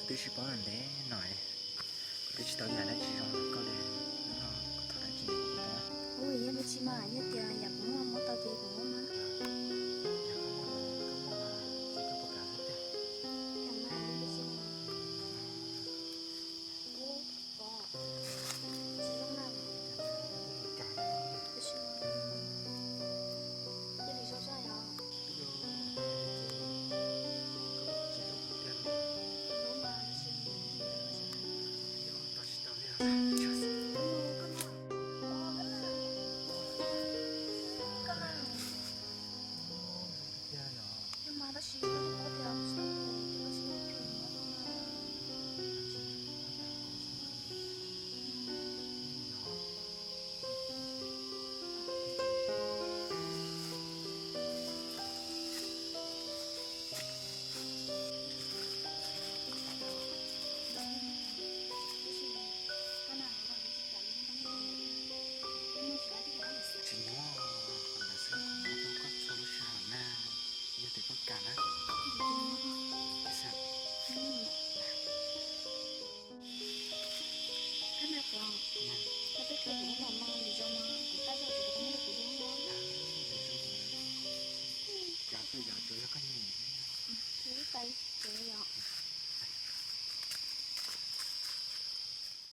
Twb tsis paub ntev no, twb tsis tau yam dab tsi zoo koj li, hnub no koj thov dab tsi nws kuj tau. Ua yog dab tsi mas, yog tias yam kuv muaj muab tau ces kuv muab mas. Yog koj muaj, koj muaj mas ces koj puas kam xwb tiag? Kam mas, yog dab tsi mas. Ub, pom, tsis zoo na. Kam. Tab sis mas cia li zoo zoj yom. Tsis nyob, qhov ntawd xwb kuv muab rau koj txhua lub sij hawm na, yog tias koj kam na. Koj na pom, koj twb qhia kuv los mas lwm zaus mas kuv pab zog tsis tau muab rau kuv dua. Cov koj yog tsuas yog koj nyiam. Lub tais tsuas yog.